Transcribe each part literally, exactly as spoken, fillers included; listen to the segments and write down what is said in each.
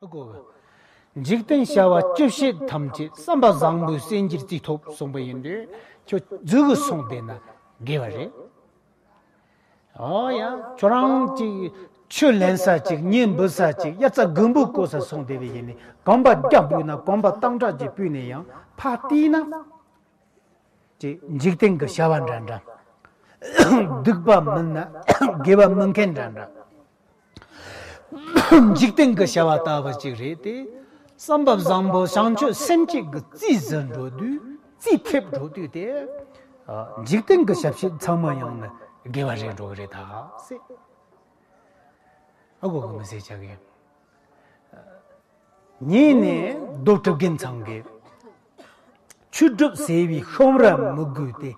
ཨ་གོ་གི། འཇིག་རྟེན་བྱ་བ་ཅི་བྱེད་ཐམས་ཅད་བསམ་པ་བཟང་པོའི་སེམས་ཀྱིས་རྩིས་ཐོབ་གསུངས་པ་ཡིན་དུས་ཁྱོད་རྫུ་གི་སོང་བསྡད་ན་དགེ་བ་རེད། ཨོ་ཡ། ཁྱོད་རང་ཅིག་ཆུ་ལེན་ས་ཅིག་མྱེ་འབུད་ས་ཅིག་དབྱར་རྩྭ་དགུན་འབུ་བརྐོ་ས་སོང་བསྡད་པ་ཡིན་ནི་གོམ་པ་བརྒྱ་སྤོས་ན་གོམ་པ་སྟོང་ཕྲག་ཅིག་སྤོས་ནས་ཡང་ཕར་བལྟས་ན། ཅེས་འཇིག་རྟེན་གྱི་བྱ་བ་འདྲ་འདྲ། སྡིག་པ་མིན་ན་དགེ་བ་མིན་མཁན་འདྲ་འདྲ། འཇིག་རྟེན་གྱི་བྱ་བ་ལྟ་བུ་ཅིག་རེད་དེ། བསམ་པ་བཟང་པོ་བྱང་ཆུབ་སེམས་བསྐྱེད་ཀྱི་རྩིས་ཟིན་འགྲོ་དུས་རྩིས་ཐེབས་འགྲོ་དུས་དེ། འཇིག་རྟེན་གྱི་བྱ་བྱེད་ཚང་མ་ཡང་ནི་དགེ་བ་རེད་འགྲོ་གི་རེད་ད་ཟེར། ཨ་གོ་གི་མི་ཟེར་ཆག་གི། ཉིན་ནས་རྡོ་གྲུབ་རྒན་ཚང་གིས། ཆོས་སྒྲུབ་ཟེར་བའི་ཤོམ་ར་མི་དགོས་ཏེ།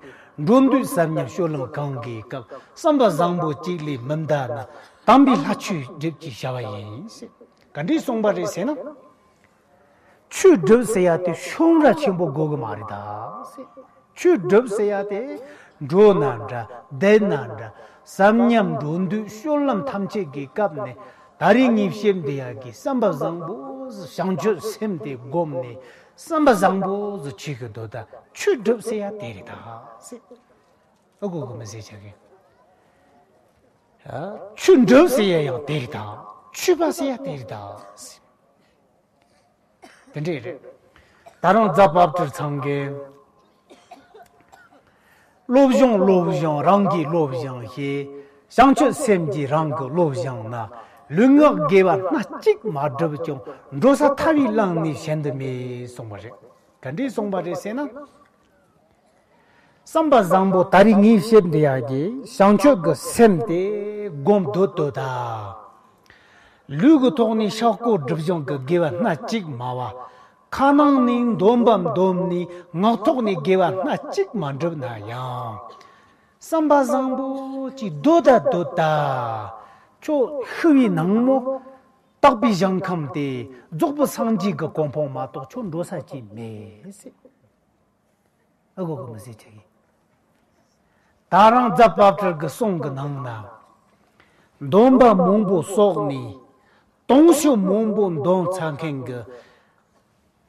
འགྲོ་འདུག་ཟ་ཉལ་སྤྱོད་ལམ་གང་གི་སྐབས་བསམ་པ་བཟང་པོ་གཅིག་ལས་མི་འདའ་ན་དམ་པའི་ལྷ་ཆོས་སྒྲུབ་ཀྱི་བྱ་བ་ཡིན་ཟེར། ག་འདྲས་གསུངས་པ་རེད་ཟེར་ན། ཆོས་སྒྲུབ་ཟེར་ཡ་དེ་ཤོམ་ར་ཆེན་པོ་དགོས་གི་མ་རེད་ད་ཟེར། ཆོས་སྒྲུབ་ཟེར་ཡ་དེ་འགྲོ་ན་འདྲ་བསྡད་ན་འདྲ་ཟ་ཉལ་འགྲོ་འདུག་སྤྱོད་ལམ་ཐམས་ཅད་ཀྱི་སྐབས་ནས། ད་རེས་ངས་བཤད་འདི་ཡ་གི་བསམ་པ་བཟང་པོ་ཟིག་བྱང་ཆུབ་སེམས་དེ་བསྒོམས་ནས་བསམ་པ་བཟང་པོ་ཟིག་བྱེད་གི་འདུག་ད་ཆོས་སྒྲུབ་ཟེར་ཡ་དེ་རེད་ད་ཟེར། ཨ་གོ་གི་མི་ཟེར་ཆག་གི། ཨ། ཆོས་སྒྲུབ་ཟེར་ཡ་ཡང་དེ་རེད་ད། ཆོས་པ་ཟེར་ཡ་དེ་རེད་ད་ཟེར། དེ་འདྲས་རེད། ད་རང་རྫ་བབ་ཏིར་ཚང་གི། སློབ་སྦྱོང་སློབ་སྦྱོང་རང་གིས་སློབ་སྦྱོང་བྱེད། བྱང་ཆུབ་སེམས་ཀྱིས་རང་གི་བློ་སྦྱངས་ན། ལུས་ངག་དགེ་བ་སྣ་གཅིག་མ་བསྒྲུབས་ཀྱང་འགྲོ་ས་ཐར་བའི་ལམ་ནི་གཞན་དུ་མེད་གསུངས་པ་རེད། ག་འདྲས་གསུངས་པ་རེད་ཟེར་ན། བསམ་པ་བཟང་པོ་ད་རེས་ངས་བཤད་འདི་ཡ་གི་བྱང་ཆུབ་ཀྱི་སེམས་དེ་སྒོམ་སྡོད་དོ་ད། ལུས་ཀྱི་ཐོག་ནས་ཤག་སྐོར་སྒྲུབ་སྦྱོང་གི་དགེ་བ་སྣ་གཅིག་མ་བ། ཁ་ནང་ནས་འདོན་པ་འདོན་ནས་ངག་ཐོག་ནས་དགེ་བ་སྣ་གཅིག་མ་བསྒྲུབས་ན་ཡང་། བསམ་པ་བཟང་པོ་ཅིག་སྡོད་ད་སྡོད་ད། ཁྱོད་ཤི་བའི་ནངས་མོ། རྟག་པའི་ཞིང་ཁམས་དེ་རྫོགས་པའི་སངས་རྒྱས་ཀྱི་གོ་འཕང་མ་གཏོགས་ཁྱོད་འགྲོ་ས་ཅིག་མེད་ཟེར། ཨ་གོ་གི་མི་ཟེར་ཆེ་གི། ད་རང་རྫ་དཔལ་སྤྲུལ་གྱི་གསུང་གི་ནང་ན། འདོན་པ་མང་པོ་གསོག་ནས། དུང་ཕྱུར་མང་པོ་འདོན་ཚར་མཁན་གྱི།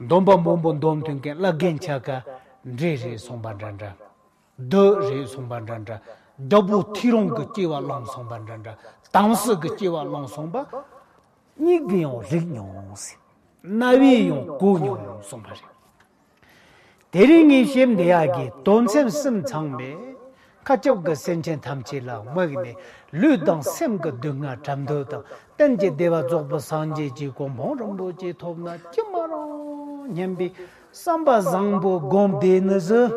འདོན་པ་མང་པོ་འདོན་ཐུབ་མཁན་བླ་རྒན་ཆ་ག་འདྲེ་རེད་གསུངས་པ་འདྲ་འདྲ། བདུད་རེད་གསུངས་པ་འདྲ་འདྲ། རྒྱལ་པོ་ཐེའུ་རང་གི་སྐྱེ་བ་བླངས་སོང་པ་འདྲ་འདྲ། དམ་སྲི་གི་སྐྱེ་བ་བླངས་སོང་པ། མྱིག་གིས་ཡང་རིག་མྱོང་ཟེར། རྣ་བས་ཡང་གོ་མྱོང་གསུངས་པ་རེད། དེ་རིང་ངས་བཤད་འདི་ཡ་གི་དོན་ཚན་གསུམ་ཚང་མས། མཁའ་ཁྱབ་ཀྱི་སེམས་ཅན་ཐམས་ཅད་ལ་དམིགས་ནས་ལུས་དང་སེམས་ཀྱི་སྡུག་བསྔལ་བྲལ་འདོད་དང་གཏན་གྱི་བདེ་བ་རྫོགས་པའི་སངས་རྒྱས་ཀྱི་གོ་འཕང་རིན་པོ་ཆེ་ཐོབ་ན་ཅི་མ་རུང་སྙམ་པའི་བསམ་པ་བཟང་པོ་བསྒོམ་བསྡད་ནི་ཟིག་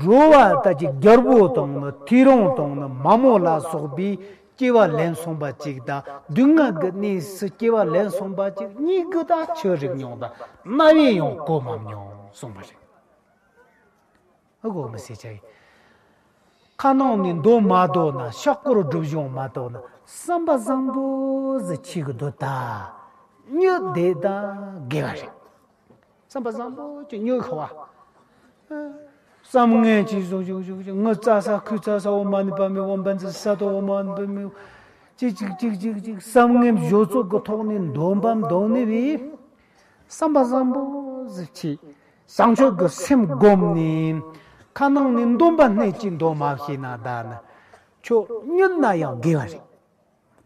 འགྲོ་བ་ལྟ་ཅི་རྒྱལ་པོ་དང་ནི་ཐེའུ་རང་དང་ནི་མ་མོ་ལ་སོགས་པའི་སྐྱེ་བ་ལེན་སོང་པ་ཅིག་དང་སྡུག་བསྔལ་གྱི་གནས་སུ་སྐྱེ་བ་ལེན་སོང་པ་ཅིག་མྱིག་གིས་ད་ཆི་རིག་མྱོང་དང་རྣ་བས་ཡང་གོ་མ་མྱོང་གསུངས་པ་རེད། ཨ་གོ་མི་ཟེར་ཆ་ཡིན། ཁ་ནང་ནས་འདོན་མ་འདོན་ན་ཤག་སྐོར་སྒྲུབ་སྦྱོང་མ་འདོན་ན་བསམ་པ་བཟང་པོ་ཟིག་བྱེད་གི་འདུག་ད། མྱི་དེ་ད་དགེ་བ་རེད། བསམ་པ་བཟང་པོ་ཅིག་མྱི་ཁ་བ། བསམ་ངན་ཅིག་བཟོ་བཞུགས་བཞུགས་བཞུགས་ངུ་རྩ་ས་ཁུ་རྩ་ས་འོ་མ་ནི་པ་མི་འོ་འབན་ཚི་ས་དོ་འོ་མ་ནི་པ་མི་ཅིག་ཅིག་ཅིག་ཅིག་ཅིག་བསམ་ངན་བཟོ་ཚོགས་ཀྱི་ཐོག་ནས་འདོན་པ་འདོན་ནི་བས། བསམ་པ་བཟང་པོ་ཟིག་བྱེད། བྱང་ཆུབ་ཀྱི་སེམས་བསྒོམས་ནས། ཁ་ནང་ནས་འདོན་པ་སྣེ་གཅིག་འདོན་མ་ཤེས་ན་ད་ནི། ཁྱོད་མྱུར་ན་ཡང་དགེ་བ་རེད།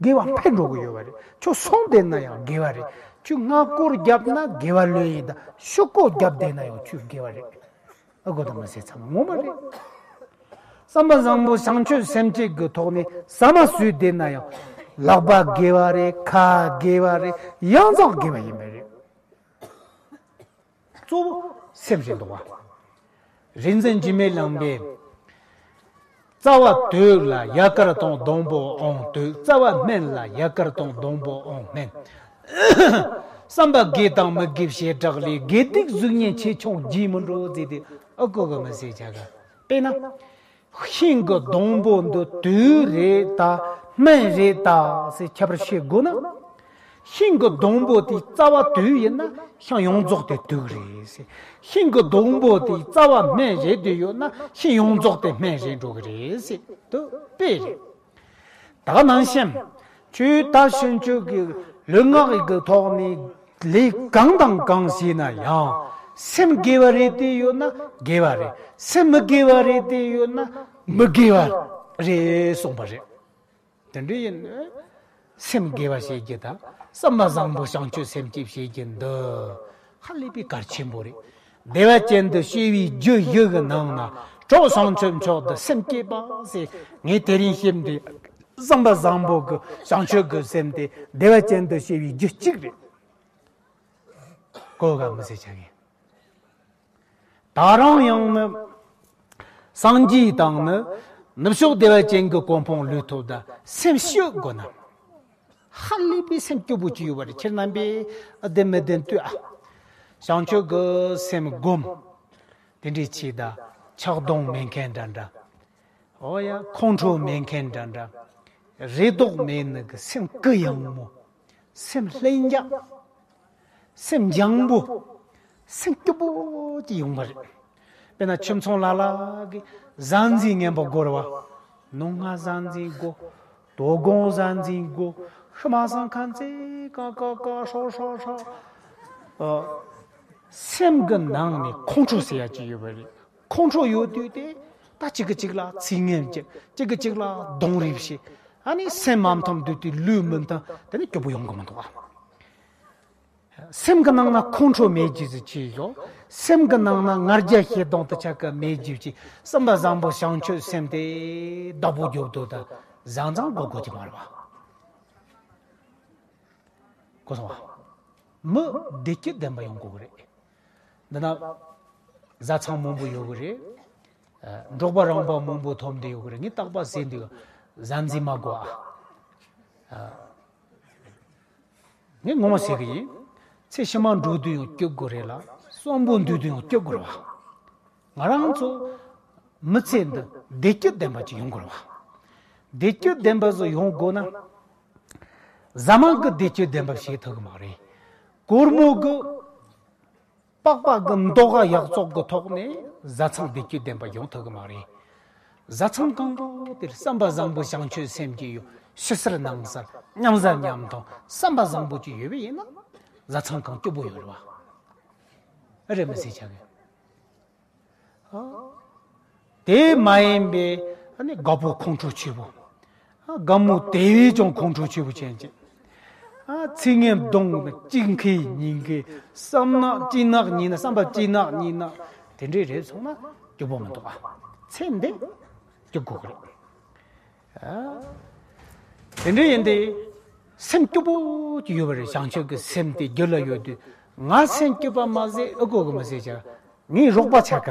དགེ་བ་འཕེལ་འགྲོ་གི་ཡོད་པ་རེད། ཁྱོད་སོང་བསྡད་ན་ཡང་དགེ་བ་རེད། ཁྱོད་སྔ་སྐོར་བརྒྱབ་ན་དགེ་བ་ལོས་ཡིན་ད་ཕྱི་སྐོར་བརྒྱབ་བསྡད་ན་ཡང་ཁྱོད་དགེ་བ་རེད། ཨ་གོ་ད་མི་ཟེར་ཚང་མ་ངོ་མ་རེད། བསམ་པ་བཟང་པོ་བྱང་ཆུབ་སེམས་བསྐྱེད་ཀྱི་ཐོག་ནས་ཟ་མ་ཟོས་བསྡད་ན་ཡང་ལག་པ་དགེ་བ་རེད། ཁ་དགེ་བ་རེད། ཡང་གཙང་དགེ་བ་ཡིན་པ་རེད། གཙོ་བོ་སེམས་ཞིག་འདུག་བ། རིག་འཛིན་འཇིགས་མེད་གླིང་པས། རྩ་བ་དུག་ལ་ཡལ་གར་དང་སྡོང་པོ་ཨང་དུག་རྩ་བ་སྨན་ལ་ཡལ་གར་དང་སྡོང་པོ་ཨང་སྨན། བསམ་པ་དགེ་དང་མི་དགེ་བྱེ་བྲག་ལས། དགེ་སྡིག་གཟུགས་བརྙན་ཆེ་ཆུང་རྒྱས་མི་འགྲོ་ཟེར་ཏེ་ཨ་གོ་གི་མི་ཟེར་བྱ་གི། དཔེར་ན། ཤིང་གི་སྡོང་པོ་འདི་དུག་རེད་ད་སྨན་རེད་ད་ཟེར་ཁྱད་པར་ཤེས་དགོས་ན། ཤིང་གི་སྡོང་པོ་དེའི་རྩ་བ་དུག་ཡིན་ན་ཤིང་ཡོངས་རྫོགས་དེ་དུག་རེད་ཟེར། ཤིང་གི་སྡོང་པོ་དེའི་རྩ་བ་སྨན་རེད་དུ་ཡོད་ན་ཤིང་ཡོངས་རྫོགས་དེ་སྨན་རེད་འགྲོ་གི་རེད་ཟེར་དུ་དཔེ་རེད། ད་ནང་བཞིན་ཆོས་ད་ཕྱིན་ཆོས་ཀྱི་ ལུས་ངག་གི་ཐོག་ནས་ལས་གང་དང་གང་བྱས་ན་ཡང་སེམས་དགེ་བ་རེད་དེ་ཡོད་ན་དགེ་བ་རེད། སེམས་མི་དགེ་བ་རེད་དེ་ཡོད་ན་མི་དགེ་བ་རེད་གསུངས་པ་རེད། དེ་འདྲ་ཡིན་ན་སེམས་དགེ་བ་བྱེད་རྒྱུ་དང་བསམ་པ་བཟང་པོ་བྱང་ཆུབ་སེམས་བསྐྱེད་བྱེད་རྒྱུ་འདི་ཧ་ལས་པའི་གལ་ཆེན་པོ་རེད། བདེ་བ་ཅན་དུ་སྐྱེ་བའི་རྒྱུ་བཞི་གི་ནང་ན་གྲོགས་བྱང་ཆུབ་མཆོག་ཏུ་སེམས་བསྐྱེད་པ་ཟེར། ངས་དེ་རིང་བཤད་འདི་བསམ་པ་བཟང་པོ་གི་བྱང་ཆུབ་ཀྱི་སེམས་དེ་བདེ་བ་ཅན་དུ་སྐྱེ་བའི་རྒྱུ་གཅིག་རེད། གོ་ག་མི་ཟེར་ཆ་གི། ད་རུང་ཡང་ནི་སངས་རྒྱས་དང་ནི་ནུབ་ཕྱོགས་བདེ་བ་ཅན་གྱི་གོ་འཕང་ལུས་ཐོབ་ད་སེམས་སྐྱོ་དགོས་ན། ཧ་ལས་པའི་སེམས་སྐྱོ་པོ་ཅིག་ཡོད་པ་རེད། ཁྱེད་རྣམ་པས་ཨ་བདེན་མི་བདེན་ལྟོས་ཨ། བྱང་ཆུབ་ཀྱི་སེམས་སྒོམ། དེ་འདྲའི་ཆེད་ད་ཆགས་སྡང་མེད་མཁན་འདྲ་འདྲ། ཨོ་ཡ་ཁོང་ཁྲོ་མེད་མཁན་འདྲ་འདྲ། རེ་དོགས་མེད་ནི་གི་སེམས་གུ་ཡངས་མོ། སེམས་ལྷིང་འཇགས། སེམས་འཇམ་པོ། སེམས་སྐྱིད་པོ་ཅིག་ཡོང་བ་རེད། དཔེར་ན་ཁྱིམ་ཚང་ལ་ལ་གི་གཟའ་འཛིན་ངན་པ་དགོས་རེད་བ། ནུབ་སྔ་གཟའ་འཛིན་དགོས། དོ་དགོང་གཟའ་འཛིན་དགོས། ཤི་མ་སང་ཁ་འཛིན་ཀ་ཀ་ཀ་ཧྲོ་ཧྲོ་ཧྲོ། ཨ། སེམས་གི་ནང་ནས་ཁོང་ཁྲོ་ཟེར་ཡ་ཅིག་ཡོད་པ་རེད། ཁོང་ཁྲོ་ཡོད་དུས་དེ་ད་གཅིག་གི་གཅིག་ལ་ཚིག་ངན་བྱེད། གཅིག་གི་གཅིག་ལ་རྡུང་རེས་བྱེད། ཨ་ནི་སེམས་མ་མཐུན་དུས་དེ་ལུས་མི་མཐུན། དེ་ནི་སྐྱིད་པོ་ཡོང་གི་མི་འདུག་ཨ། སེམས་ཀྱི་ནང་ན་ཁོང་ཁྲོ་མེད་རྒྱུ་ཟིག་ཅིག་ཡོད། སེམས་ཀྱི་ནང་ན་ང་རྒྱལ་ཞེ་སྡང་དུ་ཆགས་ཀྱི་མེད་རྒྱུ་ཅིག། བསམ་པ་བཟང་པོ་བྱང་ཆུབ་སེམས་དེ་བདག་པོ་རྒྱོབ་དོ་ད་བཟང་བཟང་དགོས་དགོས་ཀྱི་མ་རེད་བ། གོ་སོང་བ། མི་བདེ་སྐྱིད་ལྡན་པ་ཡོང་དགོས་ཀྱི་རེད། འདི་ན་བཟའ་ཚང་མང་པོ་ཡོད་ཀྱི་རེད། ཨ། འབྲོག་པ་རོང་པ་མང་པོ་ཐོབ་འདི་ཡོད་ཀྱི་རེད། ངས་རྟག་པར་ཟེར་འདུག། གཟའ་འཛིན་མ་དགོས་ཨ། ཨ། ངས་ངོ་མ་ཟེར་གི་ཡིན། ཚེ་ཕྱི་མ་འགྲོ་དུས་ཡང་སྐྱིད་དགོས་རེད་ལ། གསོན་པོ་འདུག་དུས་ཡང་སྐྱིད་དགོས་རེད་བ། ང་རང་ཚོ་མི་ཚེ་འདི་བདེ་སྐྱིད་ལྡན་པ་ཅིག་ཡོང་དགོས་རེད་བ། བདེ་སྐྱིད་ལྡན་པ་ཟིག་ཡོང་དགོས་ན། གཟའ་མ་གི་བདེ་སྐྱིད་ལྡན་པ་བྱེད་ཐུབ་གི་མ་རེད། སྒོར་མོ་གི་པགས་པ་གི་མདོག་ཁ་ཡག་བཙོག་གི་ཐོག་ནས་བཟའ་ཚང་བདེ་སྐྱིད་ལྡན་པ་ཡོང་ཐུབ་གི་མ་རེད། བཟའ་ཚང་གང་ག་དེར་བསམ་པ་བཟང་པོ་བྱང་ཆུབ་སེམས་ཀྱི་ཡོད། ཕྱི་གསལ་ནང་གསལ་མཉམ་བཟའ་མཉམ་འཐུང་བསམ་པ་བཟང་པོ་ཅིག་ཡོད་པ་ཡིན་ན་བཟའ་ཚང་གང་སྐྱིད་པོ་ཡོད་རེད་བ། ཨེ་རེད་མི་ཟེར་ཆ་གི། དེ་མ་ཡིན་པའི་ཨ་ནི་རྒད་པོ་ཁོང་ཁྲོ་ཆེ་པོ། ཨ། རྒན་མོ་དེ་བས་ཀྱང་ཁོང་ཁྲོ་ཆེ་པོ་ཅན་གྱི། ཨ། ཚིག་ངན་གདོང་གཅིག་མཁས་གཉིས་མཁས། བསམ་ནག་གཅིག་ནག་གཉིས་ནག། བསམ་པ་གཅིག་ནག་གཉིས་ནག། དེ་འདྲའི་རེད་སོང་ན་སྐྱིད་པོ་མི་འདུག་ཨ། ཚེ་འདི་སྐྱིད་དགོས་ཀྱི་རེད། ཨ། དེ་འདྲ་ཡིན་དེ། སེམས་སྐྱིད་པོ་ཅིག་ཡོད་པ་རེད། བྱང་ཆུབ་ཀྱི་སེམས་དེ་རྒྱུད་ལ་ཡོད་དུས། ང་སེམས་སྐྱིད་པ་མ་ཟད་ཨེ་དགོས་གི་མི་ཟད་ཀྱང་། ངའི་རོགས་པ་ཆ་ག་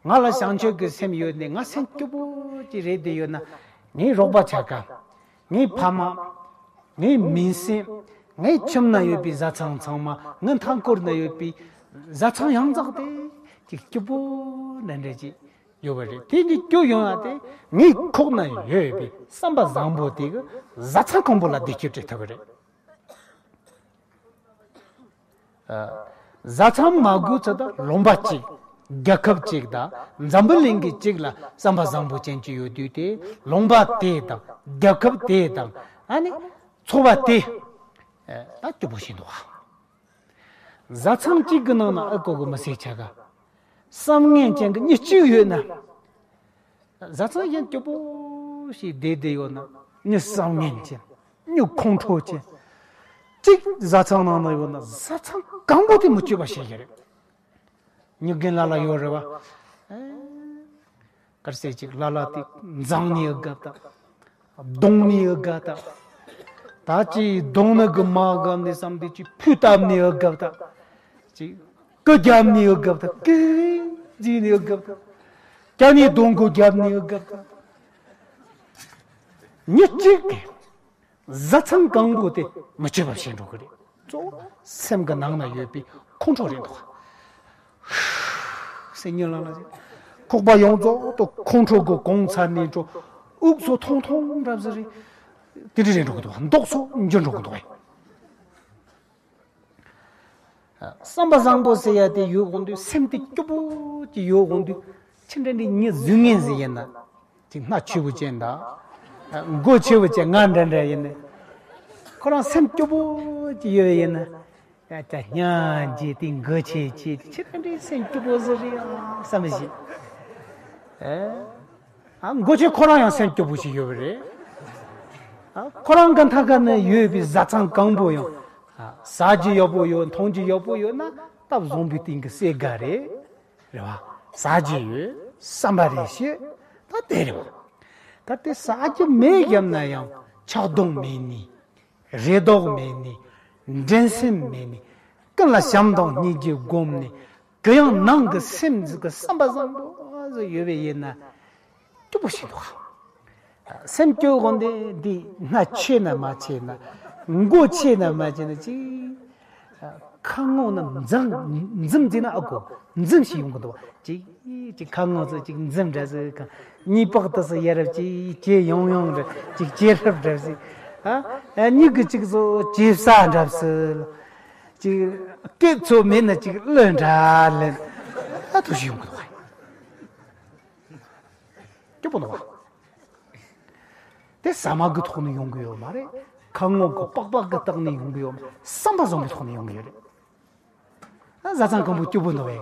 ང་ལ་བྱང་ཆུབ་ཀྱི་སེམས་ཡོད་ནས་ང་སེམས་སྐྱིད་པོ་ཅིག་རེད་དེ་ཡོད་ན། ངའི་རོགས་པ་ཆ་ག་ངའི་ཕ་མ། ངའི་མིང་སྲིང་། ངའི་ཁྱིམ་ན་ཡོད་པའི་བཟའ་ཚང་ཚང་མ། ངའི་མཐའ་འཁོར་ན་ཡོད་པའི་བཟའ་ཚང་ཡོངས་རྫོགས་དེ་ཅིག་སྐྱིད་པོ་འདྲ་འདྲ་ཅིག་ཡོད་པ་རེད། དེ་གི་སྐྱོ་ཡོང་ཡ་དེ་ངའི་ཁོག་ན་ཡོད་པའི་བསམ་པ་བཟང་པོ་དེ་གི་བཟའ་ཚང་གང་པོ་ལ་བདེ་སྐྱིད་སྤྲད་ཐུབ་ཀྱི་རེད། ཨ། བཟའ་ཚང་མ་དགོས་ཚེ་ད་ལུང་པ་གཅིག་རྒྱལ་ཁབ་གཅིག་དང་འཛམ་བུ་གླིང་གི་གཅིག་ལ་བསམ་པ་བཟང་པོ་ཅན་གཅིག་ཡོད་དུས་དེ་ལུང་པ་དེ་དང་རྒྱལ་ཁབ་དེ་དང་ཨ་ནི་ཚོ་བ་དེ་ད་སྐྱིད་པོ་ཞིག་འདུག་ཨ། བཟའ་ཚང་གཅིག་གི་ནང་ན་ཨ་ཀོ་གི་མི་ཚེ་ཆ་ག་བསམ་ངན་ཅན་གྱི་མྱི་གཅིག་ཡོད་ན། བཟའ་ཚང་གཞན་སྐྱིད་པོ་ཞིག་བསྡད་བསྡད་ཡོད་ན་མྱི་བསམ་ངན་ཅན། མྱི་ཁོང་ཁྲོ་ཅན། གཅིག་བཟའ་ཚང་ནང་ན་ཡོད་ན་བཟའ་ཚང་གང་པོ་དེ་མི་སྐྱིད་པ་བྱེད་ཀྱི་རེད། མྱི་རྒན་ལ་ལ་ཡོད་རེད་བ། ཨེ། གར་སེ་ཅིག་ལ་ལ་དེ་འཛང་ནི་ཨེ་དགབ་ད། གདོང་ནི་ཨེ་དགབ་ད། ད་ཅི་གདོང་ནི་གི་མ་དགབ་ནི་བསམ་དེ་ཅི་ཕུ་བཏབ་ནི་ཨེ་དགབ་ད། ཅི་ཀི་རྒྱབ་ནི་ཨེ་དགབ་ད། ཀི་ཟི་ནི་ཨེ་དགབ་ད། ཀྱ་ནི་གདོང་གོ་རྒྱབ་ནི་ཨེ་དགབ་ད། མྱི་གཅིག་གི་བཟའ་ཚང་གང་པོ་དེ་མི་སྐྱིད་པ་བྱེད་འགྲོ་གི་རེད། གཙོ་བོ་སེམས་ཀྱི་ནང་ན་ཡོད་པའི་ཁོང་ཁྲོ་རེད་འདུག་ག་སེམས་ཉིད་ལ་ལ་ཅིག་ཁོག་པ་ཡོངས་རྫོགས་དུ་ཁོང་ཁྲོ་གི་གོང་ཚ་ནས་འགྲོ། དབུགས་སོ་ཐུང་ཐུང་འདྲ་ཟེར་རེད། དེ་འདྲ་རེད་འགྲོ་གི་འདུག་མདོག་སོ་འགྱུར་འགྲོ་གི་འདུག་གས། བསམ་པ་བཟང་པོ་ཟེར་ཡ་དེ་ཡོད་དགོངས་དུས་སེམས་དེ་སྐྱིད་པོ་ཅིག་ཡོད་དགོངས་དུས་ཁྱི་འདྲ་འདྲའི་མྱི་བཟོད་ངན་ཟིག་ཡིན་ན། ཅིག་སྣ་ཆེ་བོ་ཅན་དང་། མགོ་ཆེ་བོ་ཅན་ང་འདྲ་འདྲ་ཡིན་ནས། ཁོ་རང་སེམས་སྐྱོ་པོ་ཅིག་ཡོད་ཡིན་ན། ཡ་ད་སྙིང་རྗེ་དེ་མགོ་ཆེ་ཆེ་ཁྱེད་རང་འདྲའི་སེམས་སྐྱོ་པོ་ཟིག་རེད་ཨ་བསམ་བཞིན། ཨ་མགོ་ཆེ་ཁོ་རང་ཡང་སེམས་སྐྱོ་པོ་ཞིག་ཡོད་པ་རེད། ཨ་ཁོ་རང་གི་མཐའ་ཁ་ན་ཡོད་པའི་བཟའ་ཚང་གང་པོ་ཡང་ཟ་རྒྱུ་ཡག་པོ་ཡོད། འཐུང་རྒྱུ་ཡག་པོ་ཡོད་ན་སྟབས་བཟང་པོའི་སྟེང་གི་སེ་དགའ་རེད། རེད་བ། ཟ་རྒྱུ་ཡོད། བསམ་པ་རེ་བྱེད། ད་དེ་རེད་བ། ད་དེ་ཟ་རྒྱུ་མེད་བསམ་ན་ཡང་ཆག་རྡུང་མེད་ནི། རེ་དོགས་མེད་ནི། འགྲན་སེམས་མེད་ནི། ཀུན་ལ་བྱམས་དང་སྙིང་རྗེ་བསྒོམས་ནས་གུ་ཡངས་ནང་གི་སེམས་ཟིག་གི་བསམ་པ་བཟང་པོ་ཟིག་ཡོད་པ་ཡིན་ན་སྐྱོ་པོ་ཞིག་འདུག་སེམས་སྐྱོ་གོ་འདི་འདི་སྣ་ཆེ་ན་མ་ཆེ་ན། མགོ་ཆེ་ན་མ་ཆེ་ན་ཅིག་ཁ་ངོ་ན་འཛིམ་འཛིམ་བྱས་ན་ཨ་གོ་འཛིམ་ཞིག་ཡོང་གི་འདུག་ཅིག་ཅིག་ཁ་ངོ་ཚོ་ཅིག་འཛིམ་འདྲ་ཟིག་གང་གཉིས་པག་ཏུ་སུ་ཡ་རབས་ཅིག་ཅེ་ཡོང་ཡོང་འདྲ་ཅིག་ཅེ་རབས་འདྲ་ཟིག་ཨ་ཨ་མྱིག་གི་ཅིག་ཚོ་ཅེ་ས་འདྲ་ཟིག་ཅིག་སྐེད་ཚོ་མེད་ན་ཅིག་གླུ་འདྲ་ལེན་ཨ་ཐུགས་ཤིག་ཡོང་གི་འདུག་སྐྱོ་པོ་འདུག་དེ་ཟ་མ་གི་ཐོག་ནས་ཡོང་གི་ཡོད་མ་རེད། ཁ་ངོ་གི་པག་པག་གི་སྟེང་ནས་ཡོང་གི་ཡོད་མ་རེད། བསམ་པ་བཟང་པོའི་ཐོག་ནས་ཡོང་གི་ཡོད་རེད། ཨ་བཟའ་ཚང་གང་པོ་སྐྱོ་པོ་འདུག་བས།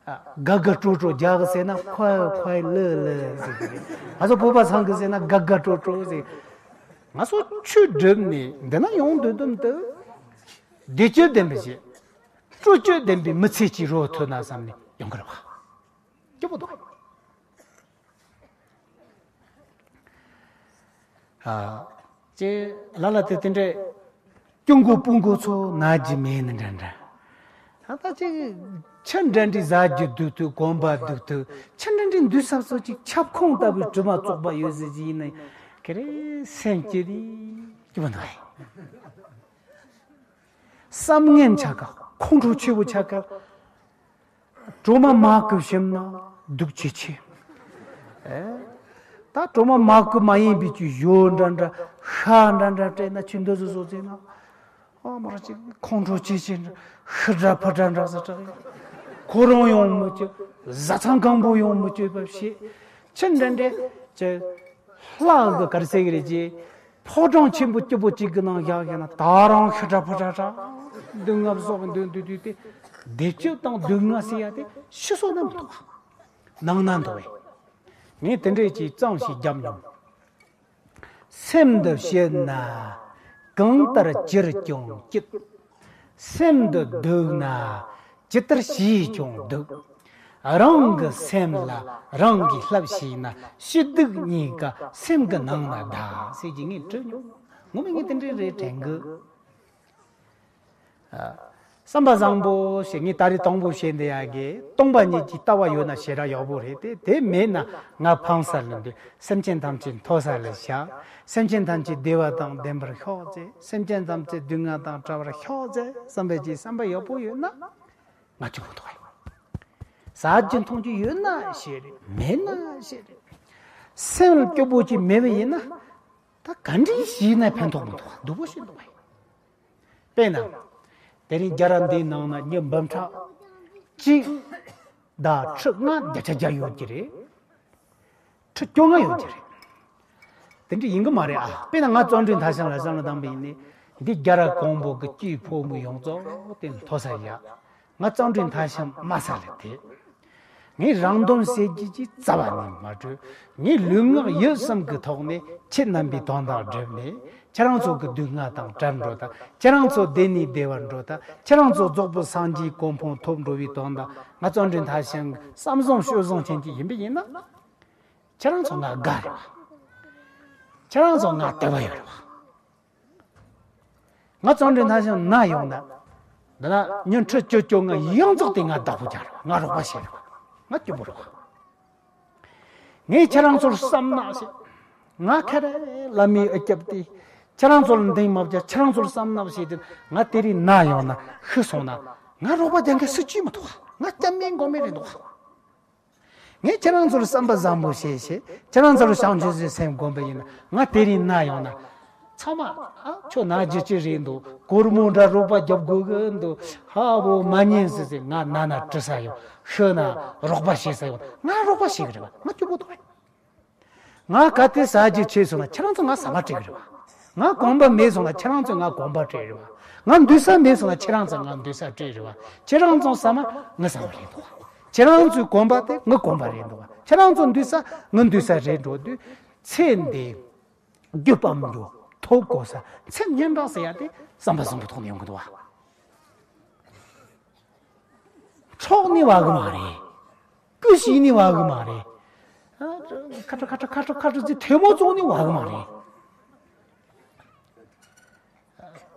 ཨ་དགའ་དགའ་སྤྲོ་སྤྲོ་རྒྱག་གི་ཟེར་ན་ཁོའི་ཁོའི་ལི་ལི་ཟེར་གི་རེད། ང་ཚོ་བོད་པ་ཚང་གི་ཟེར་ན་དགའ་དགའ་སྤྲོ་སྤྲོ་ཟེར། ང་ཚོ་ཆོས་སྒྲུབ་ནས་འདི་ན་ཡོང་འདོད་དོན་དུ་བདེ་སྤྱོད་ལྡན་པའི་ཞེ་སྤྲོ་སྤྱོད་ལྡན་པའི་མི་ཚེ་གཅིག་རོལ་ཐུབ་ན་བསམ་ནས་ཡོང་གི་རེད་བ། སྐྱོ་པོ་འདུག་ཨ། ཅེ་ལ་ལ་དེ་དེ་འདྲས་སྐྱོ་མགོ་སྤུ་མགོ་ཚོ་ན་རྒྱུ་མེད་ནི་འདྲ་འདྲ། ད་ལྟ་ཅིག་ཆུ་འདྲ་འདྲའི་ཟ་རྒྱུ་སྡུག་ཐུག་གོམ་པ་སྡུག་ཐུག་ཆུ་འདྲ་འདྲའི་འདུག་ས་ཚོ་ཅིག་ཁྱབ་ཁོངས་ལྟ་བུའི་དྲི་མ་བཙོག་པ་ཡོད་ཟེར་གྱི་ཡིན་ན་ཁེ་རེ་སེམས་སྐྱིད་དེ་སྐྱིད་པོ་འདུག་ཨེ། བསམ་ངན་ཆ་ག་ཁོང་ཁྲོ་ཆེ་བོ་ཆ་ག་གྲོ་མ་མ་བཀུག་ཞིམ་ན་སྡུག་ཆེ་ཆེ། ཨེ། ད་གྲོ་མ་མ་བཀུག་མ་ཡིན་པའི་ཅིག་ཞོ་འདྲ་འདྲ་ཤ་འདྲ་འདྲ་སྤྲད་ན་ཆུ་འདི་ཟོ་ཟོ་ཟེར་ན། ཨ་མ་ར་ཅིག་ཁོང་ཁྲོ་ཆེ་ཆེ་འདྲ་ཤི་འདྲ་ཕུ་འདྲ་འདྲ་ཟེར་དྲག་ཁོ་རང་ཡོང་མི་སྤྱོད། བཟའ་ཚང་གང་པོ་ཡོང་མི་སྤྱོད་པ་བྱེད། ཆུ་འདྲ་འདྲ་ཅིག་ལྷག་གི་གར་སེ་གི་རེད་ཅེ། ཕོ་བྲང་ཆེན་པོ་སྐྱིད་པོ་གཅིག་གི་ནང་བཞག་ཡོད་ན་ད་རང་ཤི་དྲག་ཕུ་དྲག་དྲག་སྡུག་བསྔལ་བཟོ་གི་འདུག་འདུག་འདུག་སྟེ། བདེ་སྐྱིད་དང་སྡུག་བསྔལ་ཟེར་ཡ་དེ་ཕྱི་སོ་ན་མི་འདུག་ག་ནང་ན་འདུག་བས། ངས་དེ་འདྲས་ཀྱིས་གཙང་ཞིག་བརྒྱབ་མྱོང་། སེམས་འདི་ཞི་ན་གང་ལྟར་ཅིར་ཀྱང་སྐྱིད། སེམས་འདི་སྡུག་ན་ཇི་ལྟར་ཞིས་ཀྱང་སྡུག་རང་གི་སེམས་ལ་རང་གིས་བསླབ་ཤེས་ན་སྐྱིད་སྡུག་གཉིས་ཀ་སེམས་ཀྱི་ནང་ན་གདའ་ཟེར་གྱི་ངས་དྲིས་མྱོང་། ངོ་མ་ངས་དེ་འདྲའི་རེད་དྲན་གི། ཨ། བསམ་པ་བཟང་པོ་ཞེས་ངས་ད་རེས་དང་པོ་བཤད་འདི་ཡ་གི་སྟོང་པ་ཉིད་ཀྱི་ལྟ་བ་ཡོད་ན་ཞེ་དྲག་ཡག་པོ་རེད་དེ་དེ་མེད་ན་ང་ཕངས་ས་ལ་འདུག་སེམས་ཅན་ཐམས་ཅད་མཐོ་ས་ལ་བཞག་སེམས་ཅན་ཐམས་ཅད་བདེ་བ་དང་ལྡན་པར་ཤོག་ཅེས་སེམས་ཅན་ཐམས་ཅད་སྡུག་བསྔལ་དང་བྲལ་བར་ཤོག་ཅེས་བསམ་པའི་ཀྱི་བསམ་པ་ཡག་པོ་ཡོད་ན་ང་སྐྱིད་པོ་འདུག་ག་ཟ་རྒྱུ་འཐུང་རྒྱུ་ཡོད་ན་ཞེ་རེད་མེད་ན་ཞེ་རེད། སེམས་སྐྱིད་པོ་ཅིག་མེད་པ་ཡིན་ན་ད་ག་འདྲའི་ཞིག་ཡིན་ན་ཕན་ཐོགས་མི་འདུག་ག་སྡུག་པོ་ཞིག་འདུག་ག་དཔེར་ན། དེ་རིང་རྒྱ་ར་འདིའི་ནང་ན་མི་འབུམ་ཕྲག་གཅིག་དང་ཁྲི་ལྔ་བརྒྱ་ཆ་བརྒྱ་ཡོད་ཀྱི་རེད། ཁྲི་བཅོ་ལྔ་ཡོད་ཀྱི་རེད། དེ་འདྲ་ཡིན་གི་མ་རེད་ཨ། དཔེར་ན་ང་བརྩོན་འགྲུས་མཐའ་བྱམས་ལ་བསམ་བློ་བཏང་པ་ཡིན་ནའི་འདི་རྒྱ་ར་གོང་པོ་གི་སྐྱེས་ཕོ་མོ་ཡོངས་རྫོགས་དེ་མཐོ་ས་བཞག་ང་བརྩོན་འགྲུས་མཐའ་བྱམས་དམའ་ས་ལ་དེད། ངས་རང་དོན་ཟེར་རྒྱུ་ཅིག་རྩ་བ་ནས་མ་གྲུབ། ངས་ལུས་ངག་ཡིད་གསུམ་གྱི་ཐོག་ནས་ཁྱེད་རྣམ་པའི་དོན་དག་བསྒྲུབས་ནས་ཁྱེད་རང་ཚོ་གི་སྡུག་བསྔལ་དང་བྲལ་འགྲོ་དང་ཁྱེད་རང་ཚོ་བདེ་ནས་བདེ་བར་འགྲོ་དང་ཁྱེད་རང་ཚོ་རྫོགས་པའི་སངས་རྒྱས་གོ་འཕང་ཐོབ་འགྲོ་བའི་དོན་དག་ང་བརྩོན་འགྲུས་མཐའ་བྱམས་ཀྱི་བསམ་བཟང་སྤྱོད་བཟང་ཅན་གྱི་ཡིན་པ་ཡིན་ན། ཁྱེད་རང་ཚོ་ང་དགའ་རེད་བ། ཁྱེད་རང་ཚོ་ང་དད་པ་ཡོད་རེད་བ། ང་བརྩོན་འགྲུས་མཐའ་བྱམས་ན་ཡོང་ན། འདི་ན་ཉིན་ཁྲི་བཅུ་བཅོ་ལྔ་ཡོངས་རྫོགས་དེ་ང་བདག་པོ་རྒྱག་རེད་བ། ང་རོགས་པ་བྱེད་རེད་བ། ང་སྐྱིད་པོ་རེད་བ། ངས་ཁྱེད་རང་ཚོར་བསམ་ན་ཞེས། ང་ཁ་རེ་བླ་མའི་ཨ་སྐྱབས་དེ། ཁྱེད་རང་ཚོར་འདེང་མ་བརྒྱབ་ཁྱེད་རང་ཚོར་བསམ་ན་ཞེས་དེ་ང་དེ་རིང་ན་ཡོང་ན་ཤི་སོང་ན། ང་རོགས་པ་རྒྱག་མཁན་སུ་གཅིག་མི་འདུག་བ། ང་སྐྱབས་མེད་མགོན་མེད་རེད་འདུག་བ། ངས་ཁྱེད་རང་ཚོར་བསམ་པ་བཟང་པོ་བྱེད་ཞེས་ཁྱེད་རང་ཚོར་བྱང་ཆུབ་སེམས་བསྒོམ་པ་ཡིན་ན་ང་དེ་རིང་ན་ཡོང་ན། ཚང་མ་ཨ་ཁྱོད་ན་རྒྱུ་ཅི་རེད་འདུག་སྒོར་མོ་འདྲ་རོགས་པ་རྒྱབ་དགོས་གི་འདུག་ཧ་བོ་མ་ཉན་ཟེར་ཟེར་ང་ན་ན་དྲི་ས་ཡོང་ཤི་ན་རོགས་པ་བྱེད་ས་ཡོང་ང་རོགས་པ་བྱེད་གི་རེད་བ་ང་སྐྱིད་པོ་འདུག་བས། ང་ག་དེ་ཟ་རྒྱུ་ཆེ་སོང་ན་ཁྱེད་རང་ཚོ་ང་ཟ་མ་སྤྲད་གི་རེད་བ། ང་གོམས་པ་མེད་སོང་ན་ཁྱེད་རང་ཚོས་ང་གོམས་པ་སྤྲད་རེད་བ། ང་འདུན་ས་མེད་སོང་ན་ཁྱེད་རང་ཚོས་ང་འདུན་ས་སྤྲད་རེད་བ། ཁྱེད་རང་ཚོ་ཟ་མ་ང་ཟ་མ་རེད་འདུག་བ། ཁྱེད་རང་ཚོའི་གོམས་པ་དེ་ང་གོམས་པ་རེད་འདུག་བ། ཁྱེད་རང་ཚོ་འདུན་ས་ང་འདུན་ས་རེད་འགྲོ་དུས། ཚེ་འདི་རྒྱུ་སྤམ་རྒྱུ། ཐོབ་གོ་ས། ཚེ་སྙན་གྲགས་ཟེར་ཡ་དེ་བསམ་པ་བཟང་པོ་ཐོག་ནས་ཡོང་གི་འདུག་བ། འཕྲོག་ནི་བ་གི་མ་རེད། རྐུ་ཤི་ནི་བ་གི་མ་རེད། ཨ། ཁ་ཁྲ་ཁ་ཁྲ་ཁ་ཁྲ་ཁ་ཁྲ་ཟེར་ཐལ་མོ་བཙོང་ནི་བ་གི་མ་རེད།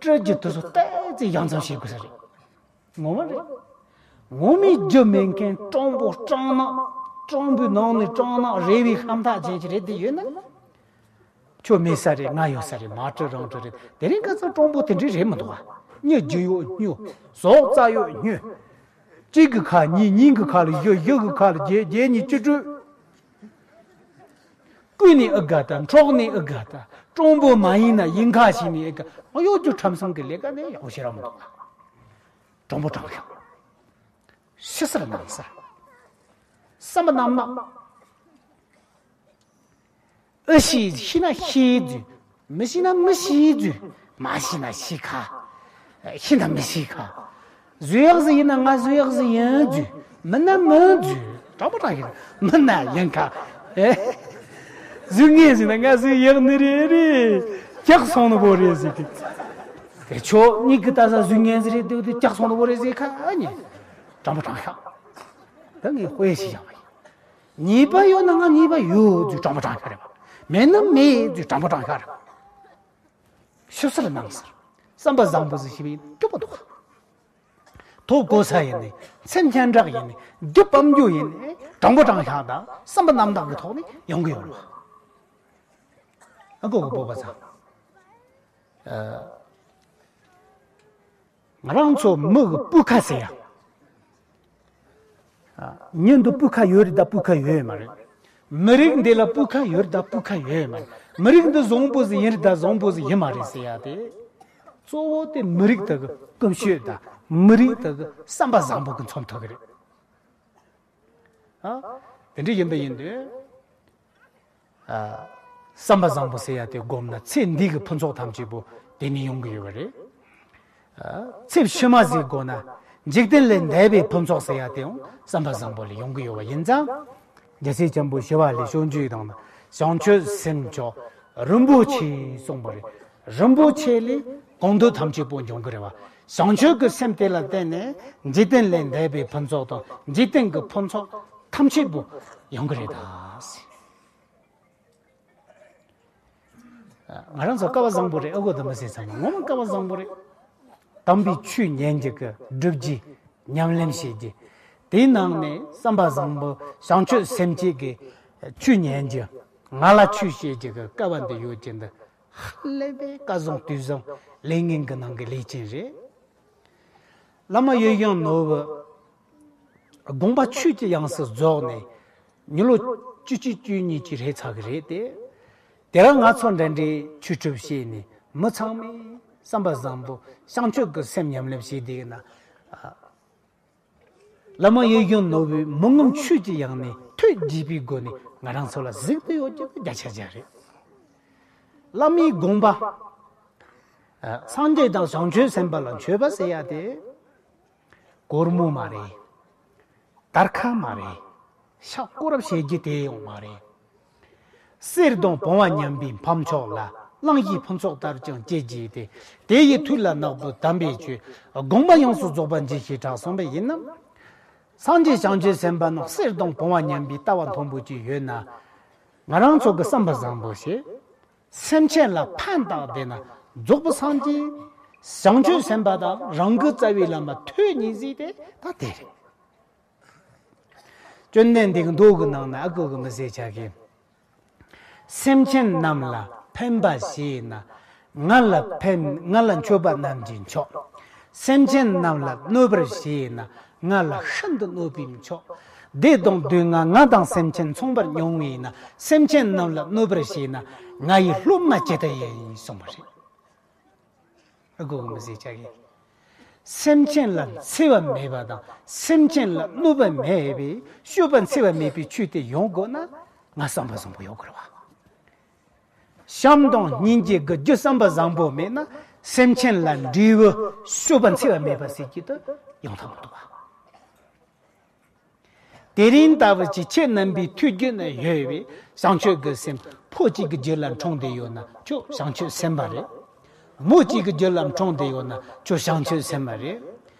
སྤྲོད་རྒྱུ་དེ་ཚོ་ཏོག་ཙམ་ཡང་མཚམས་བྱེད་དགོས་ས་རེད། ངོ་མ་རེད། ངོ་མའི་རྒྱུ་མེད་མཁན་སྤྲང་པོ་སྤྲང་ནག་སྤྲང་པོའི་ནང་ནས་སྤྲང་ནག་རེ་བའི་ཁམས་ཐག་ཅན་ཞིག་རེད་དེ་ཡོད་ན། ཁྱོད་མེད་ས་རེད། ང་ཡོད་ས་རེད། མ་སྤྲོ་རང་སྤྲོ་རེད། དེ་རིང་ཁ་སང་སྤྲང་པོ་དེ་འདྲས་རེད་མི་འདུག་བ། མྱི་རྒྱུ་ཡོད་སྨྱོ། ཟོག་རྩ་ཡོད་སྨྱོ། གཅིག་གི་ཁ་གཉིས། གཉིས་གི་ཁ་ལ་བཞི། བཞི་གི་ཁ་ལ་བརྒྱད། བརྒྱད་གཉིས་བཅུ་དྲུག་རྐུ་ནི་ཨེ་དགའ་ད། འཕྲོག་ནི་ཨེ་དགའ་ད། སྤྲང་པོ་མ་ཡིན་ན་ཡིན་ཁ་ཤས་ནི་ཨེ་དགའ། ཨ། གཡོ་སྒྱུ་ཁྲམ་གསུམ་གི་ལས་ཀ་ནི་ཡག་པོ་ཞེ་དྲག་མི་འདུག་བ། དྲང་པོ་དྲང་བཞག་ཕྱི་གསལ་ནང་གསལ། བསམ་པ་རྣམ་དག་ཨེ་ཤེས། ཤེས་ན་ཤེས་རྒྱུ། མི་ཤེས་ན་མི་ཤེས་རྒྱུ། མ་ཤེས་ན་ཤེས་ཁ། ཤེས་ན་མི་ཤེས་ཁ། བཟོས་ཡག་ཟིག་ཡིན་ན་ང་བཟོས་ཡག་ཟིག་ཡིན་རྒྱུ། མིན་ན་མིན་རྒྱུ། དྲང་པོ་དྲང་ཡིན། མིན་ན་ཡིན་ཁ། ཨེ། བཟོས་ངེས་ཟིག་ན་ང་བཟོས་ཡག་ནི་རེད་རེད། ཀྱག་སོང་ནི་བོ་རེད་ཟིག་གི། དེ་ཁྱོད་གཉིས་ཀྱི་ད་ས་བཟོས་ངེས་ཟིག་རེད་དེ། དེ་ཀྱག་སོང་ནི་བོ་རེད་ཟིག་ཁ་ཨ་ནི། དྲང་པོ་དྲང་ཤག་ད་ངས་དཔེ་ཞིག་བཞག་པ་ཡིན། ཉེས་པ་ཡོད་ན་ང་ཉེས་པ་ཡོད་ཚུལ་དྲང་པོ་དྲང་ཤག་རེད་པ། མེད་ན་མེད་ཚུལ་དྲང་པོ་དྲང་ཤག་རེད། ཕྱི་གསལ་ནང་གསལ། བསམ་པ་བཟང་པོ་ཟིག་ཞིག་ཡིན་སྐྱོ་པོ་འདུག་ཐོབ་གོ་ས་ཡིན་ནི། ཚེ་སྙན་གྲགས་ཡིན་ནི། རྒྱུ་སྤམ་རྒྱུ་ཡིན་ནི། དྲང་པོ་དྲང་ཤག་དང་བསམ་པ་རྣམ་དག་གི་ཐོག་ནས་ཡོང་གི་ཡོད་རེད་པ། ཨ་ཁུ་གི་སྤོབས་པ་ཚ། ཨ། ང་རང་ཚོ་མི་གི་སྤུས་ཀ་ཟེར་ཡ། ཨ། མྱི་འདི་སྤུས་ཀ་ཡོད་རེད་ད་སྤུས་ཀ་ཡོད་མ་རེད། མི་རིགས་འདི་ལ་སྤུས་ཀ་ཡོད་རེད་ད་སྤུས་ཀ་ཡོད་མ་རེད། མི་རིགས་འདི་བཟང་པོ་ཟིག་ཡིན་རེད་ད་བཟང་པོ་ཟིག་ཡིན་མ་རེད་ཟེར་ཡ་དེ། གཙོ་བོ་དེ་མི་རིགས་དག་གི་ཀུན་སྤྱོད་དང་མི་རིགས་དག་གི་བསམ་པ་བཟང་པོ་གི་མཚོན་ཐུབ་གི་རེད། ཨ། དེ་འདྲ་ཡིན་པ་ཡིན་དུས། ཨ། བསམ་པ་བཟང་པོ་ཟེར་ཡ་དེ་སྒོམ་ན་ཚེ་འདི་གི་ཕུན་ཚོགས་ཐམས་ཅད་པོ་དེ་ནས་ཡོང་གི་ཡོད་པ་རེད། ཨ། ཚེ་ཕྱི་མ་ཟེར་དགོས་ན་འཇིག་རྟེན་ལས་འདས་པའི་ཕུན་ཚོགས་ཟེར་ཡ་དེའང་བསམ་པ་བཟང་པོ་ལས་ཡོང་གི་ཡོད་པ་ཡིན་ཙང་། རྒྱལ་སྲས་ཆེན་པོ་ཞི་བ་ལྷས་སྤྱོད་འཇུག་གི་ནང་ན་བྱང་ཆུབ་སེམས་མཆོག་རིན་པོ་ཆེ་གསུངས་པ་རེད། རིན་པོ་ཆེ་ལས་གང་འདོད་ཐམས་ཅད་པོ་འབྱུང་གི་རེད་པ། བྱང་ཆུབ་ཀྱི་སེམས་དེ་ལ་བརྟེན་ནས་འཇིག་རྟེན་ལས་འདས་པའི་ཕུན་ཚོགས་དང་འཇིག་རྟེན་གྱི་ཕུན་ཚོགས་ཐམས་ཅད་པོ་ཡོང་གི་རེད་ད། ང་རང་ཚོ་སྐལ་བ་བཟང་པོ་རེད། ཨ་ཁུ་དེ་མི་ཟེར་ཚང་མ་ངོ་མ་སྐལ་བ་བཟང་པོ་རེད། དམ་པའི་ཆོས་ཉན་རྒྱུ་གི་སྒྲུབ་རྒྱུ་ཉམས་ལེན་བྱེད་རྒྱུ། དེའི་ནང་ནས་བསམ་པ་བཟང་པོ་བྱང་ཆུབ་སེམས་བསྐྱེད་ཀྱི་ཆོས་ཉན་རྒྱུ། ང་ལ་ཆོས་བཤད་རྒྱུ་གི་སྐལ་བ་འདི་ཡོད་རྒྱུ་འདི་ཧ་ལས་པའི་སྐལ་བཟང་དུས་བཟང་ལས་ངན་གྱི་ནང་གི་ལས་ཅན་རེད། བླ་མ་ཡིད་བཞིན་ནོར་བུ་དགོངས་པ་ཆོས་ཀྱི་དབྱིངས་སུ་རྫོགས་ནས་མི་ལོ་བཅུ་གཅིག་བཅུ་གཉིས་ཅིག་རེད་ཚར་གི་རེད་དེ། དེ་རིང་ང་ཚོ་འདྲ་འདྲའི་ཆོས་སྒྲུབ་བྱས་ནས་མི་ཚང་མས་བསམ་པ་བཟང་པོ་བྱང་ཆུབ་ཀྱི་སེམས་ཉམས་ལེན་བྱས་བསྡད་ན། ཨ། བླ་མ་ཡིད་བཞིན་ནོར་བུས་མི་ངོམས་ཆོས་ཀྱི་དབྱིངས་ནས་ཐོས་བགྱིས་པའི་སྒོ་ནས་ང་རང་ཚོ་ལ་གཟིགས་དུ་ཡོད་རྒྱུ་བརྒྱ་ཆ་བརྒྱ་རེད། བླ་མའི་དགོངས་པ། ཨ། སངས་རྒྱས་དང་བྱང་ཆུབ་སེམས་དཔའ་ལ་མཆོད་པ་ཟེར་ཡ་དེ། སྒོར་མོ་མ་རེད། དར་ཁ་མ་རེད། ཤ་སྐོར་ར་བྱེད་རྒྱུ་དེ་ཡང་མ་རེད། གསེར་དང་བུང་བ་མཉམ་པའི་ཕ་མཆོག་ལ། གླང་ཡི་ཕུན་ཚོགས་ལྟར་ཀྱང་སྤྱད་བགྱིས་ཏེ། དེ་ཡི་མཐུ་ལ་ནག་པོའི་དམ་པའི་ཆོས། དགོངས་པ་ཡོངས་སུ་རྫོགས་པར་འགྱུར་ཞེས་གྲགས་གསུངས་པ་ཡིན་ནམ། སངས་རྒྱས་བྱང་ཆུབ་སེམས་དཔའ་རྣམས་གསེར་དང་བུང་བ་མཉམ་པའི་ལྟ་བ་མཐོན་པོ་ཅིག་ཡོད་ན། ང་རང་ཚོ་གི་བསམ་པ་བཟང་པོ་བྱེད། སེམས་ཅན་ལ་ཕན་བཏགས་བསྡད་ན་རྫོགས་པའི་སངས་རྒྱས། བྱང་ཆུབ་སེམས་དཔའ་དང་རང་གི་རྩ་བའི་བླ་མ་ཐོས་ནི་ཟིག་དེ་ད་དེ་རེད། བཅོམ་ལྡན་འདས་ཀྱི་མདོ་གི་ནང་ན་ཨ་ཁུ་གི་མི་ཟེར་ཆ་གི། སེམས་ཅན་རྣམས་ལ་ཕན་པ་བྱས་ན། ང་ལ་ཕན། ང་ལ་མཆོད་པ་རྣམས་ཀྱིས་མཆོག་སེམས་ཅན་རྣམས་ལ་གནོད་པར་བྱས་ན། ང་ལ་ཤིན་ཏུ་གནོད་པས་མཆོག་བདེ་དང་སྡུག་བསྔལ་ང་དང་སེམས་ཅན་མཚུངས་པར་མྱོང་བས་ན། སེམས་ཅན་རྣམས་ལ་གནོད་པར་བྱས་ན། ང་ཡི་སློབ་མ་ཇི་ལྟར་ཡིན་གསུངས་པ་རེད། ཨ་ཁུ་གི་མི་ཟེར་ཆ་གི། སེམས་ཅན་ལ་འཚེ་བ་མེད་པ་དང་སེམས་ཅན་ལ་གནོད་པ་མེད་པའི་སྤྱོད་པ་འཚེ་བ་མེད་པའི་ཆོས་དེ་ཡོང་དགོས་ན་ང་བསམ་པ་བཟང་པོ་ཡོད་དགོས་རེད་བ། བྱམས་དང་སྙིང་རྗེ་གི་རྒྱུ་བསམ་པ་བཟང་པོ་མེད་ན། སེམས་ཅན་ལ་འབྲས་བུ་སྤྱོད་པ་འཚེ་བ་མེད་པ་ཟེར་གྱི་དེ་ཡོང་ཐབས་མི་འདུག་པ། དེ་རིང་ལྟ་བུ་ཅིག་ཁྱེད་རྣམ་པའི་ཐུགས་རྒྱུད་ན་ཡོད་པའི་བྱང་ཆུབ་ཀྱི་སེམས། ཕོ་གཅིག་གི་རྒྱུད་ལ་འཁྲུངས་བསྡད་ཡོད་ན་ཁྱོད་བྱང་ཆུབ་སེམས་དཔའ་རེད། མོ་གཅིག་གི་རྒྱུད་ལ་འཁྲུངས་བསྡད་ཡོད་ན་ཁྱོད་བྱང་ཆུབ་སེམས་དཔའ་རེད།